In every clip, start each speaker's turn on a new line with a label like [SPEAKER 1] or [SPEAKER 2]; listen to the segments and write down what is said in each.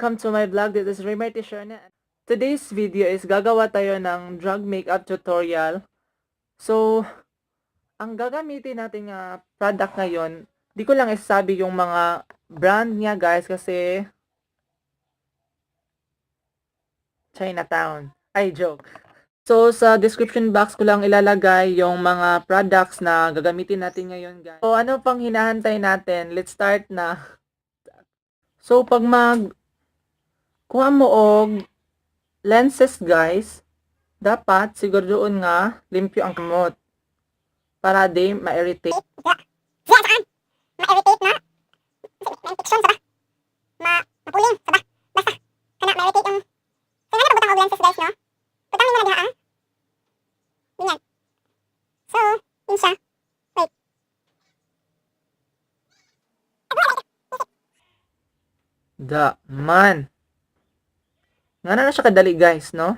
[SPEAKER 1] Welcome to my vlog. This is Raymer Tishona. Today's video is gagawa tayo ng drug makeup tutorial. So, ang gagamitin natin nga product ngayon, di ko lang isasabi yung mga brand niya, guys, kasi Chinatown. Ay, joke. So, sa description box ko lang ilalagay yung mga products na gagamitin natin ngayon, guys. So, ano pang hinahantay natin? Let's start na. So, pag mag kuha mo og lenses, guys, dapat siguraduon nga limpyo ang kamot para di ma-irritate.
[SPEAKER 2] Siya saan? Ma-irritate na? Ma-infection sa ba? Mapuling sa ba? Basta, kana ma-irritate ang. So, nga na pagbutang og lenses, guys, no? Butang mo na diha, ah. Ganyan. So, yun siya. Wait.
[SPEAKER 1] Da man. Nga na na siya kadali, guys, no?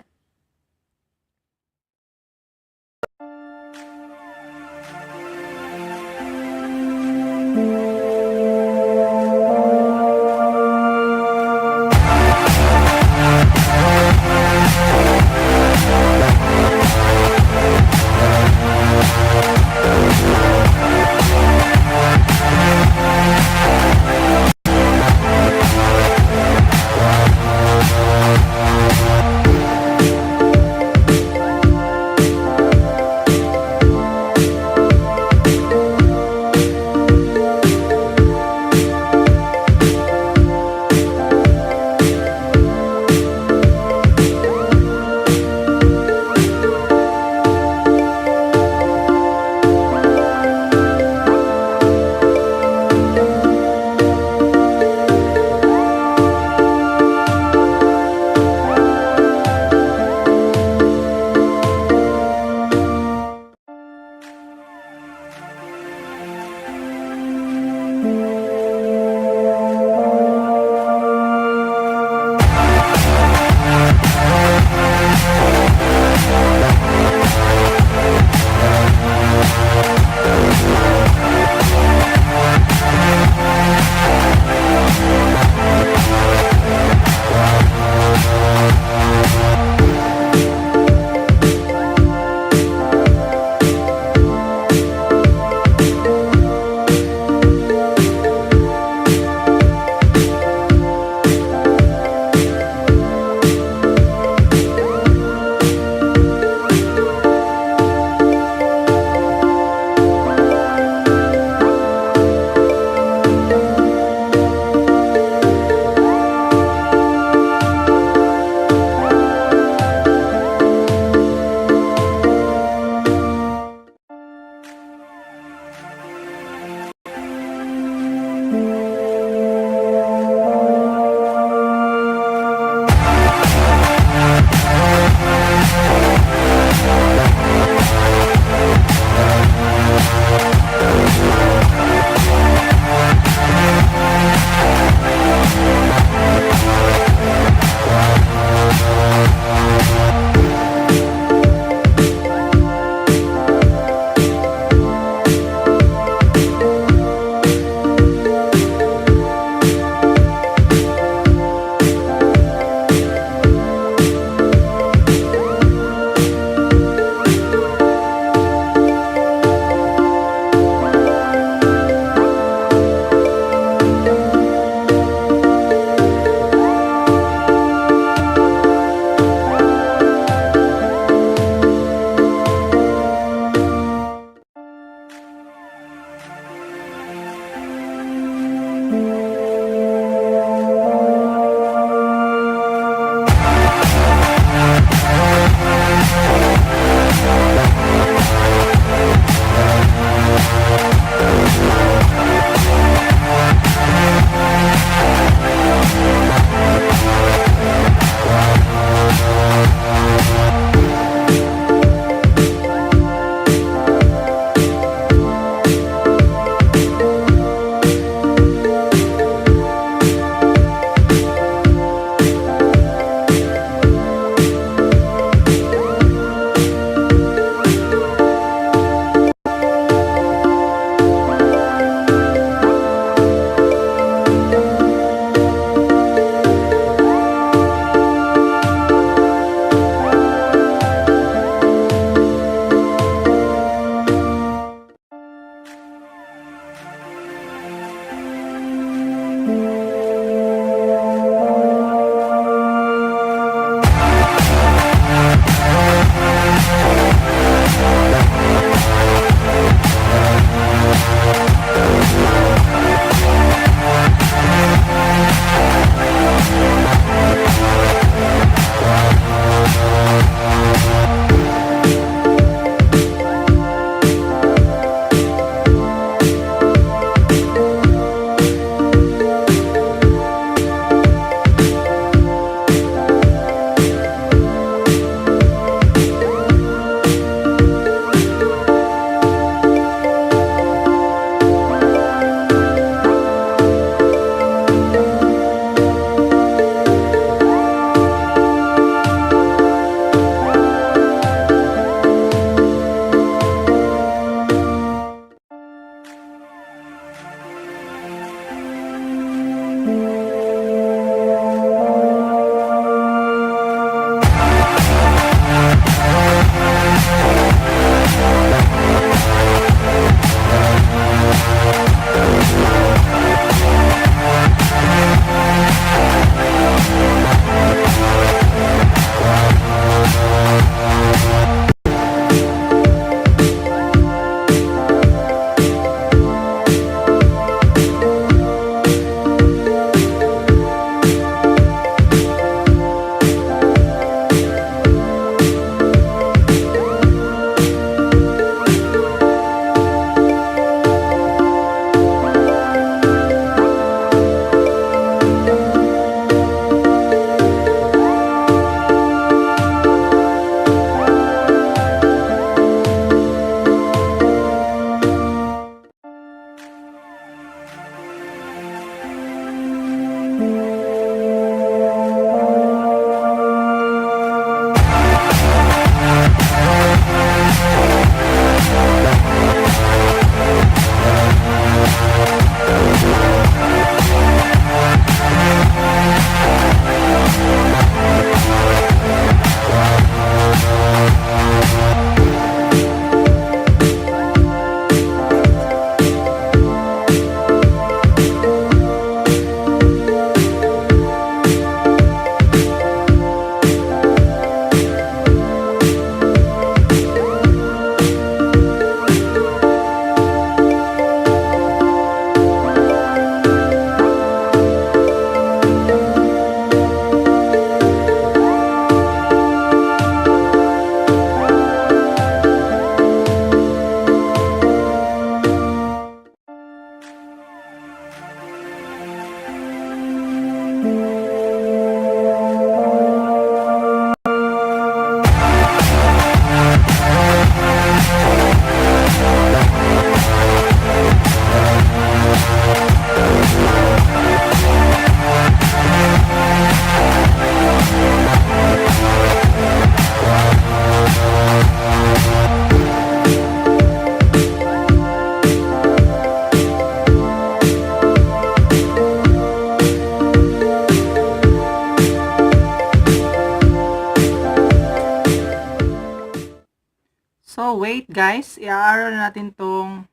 [SPEAKER 1] So, wait guys. I-aaral na natin tong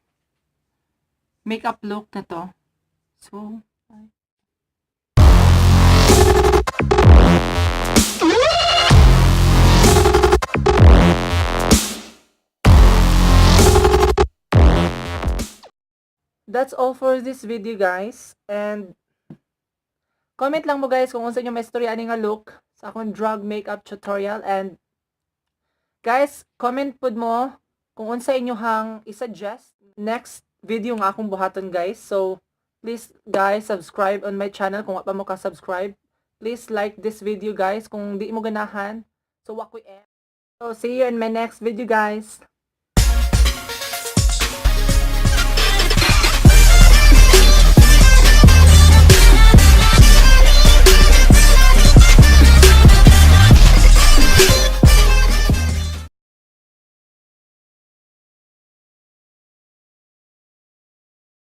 [SPEAKER 1] makeup look na to. So, ay. That's all for this video, guys. And comment lang mo guys kung unsa inyo may istorya ani nga look sa akong drug makeup tutorial and guys, comment pud mo kung unsa inyohang i-suggest next video nga akong buhaton, guys. So, please guys, subscribe on my channel kung wa pa mo ka-subscribe. Please like this video, guys, kung di mo ganahan. So, wa ko'y. So, see you in my next video, guys.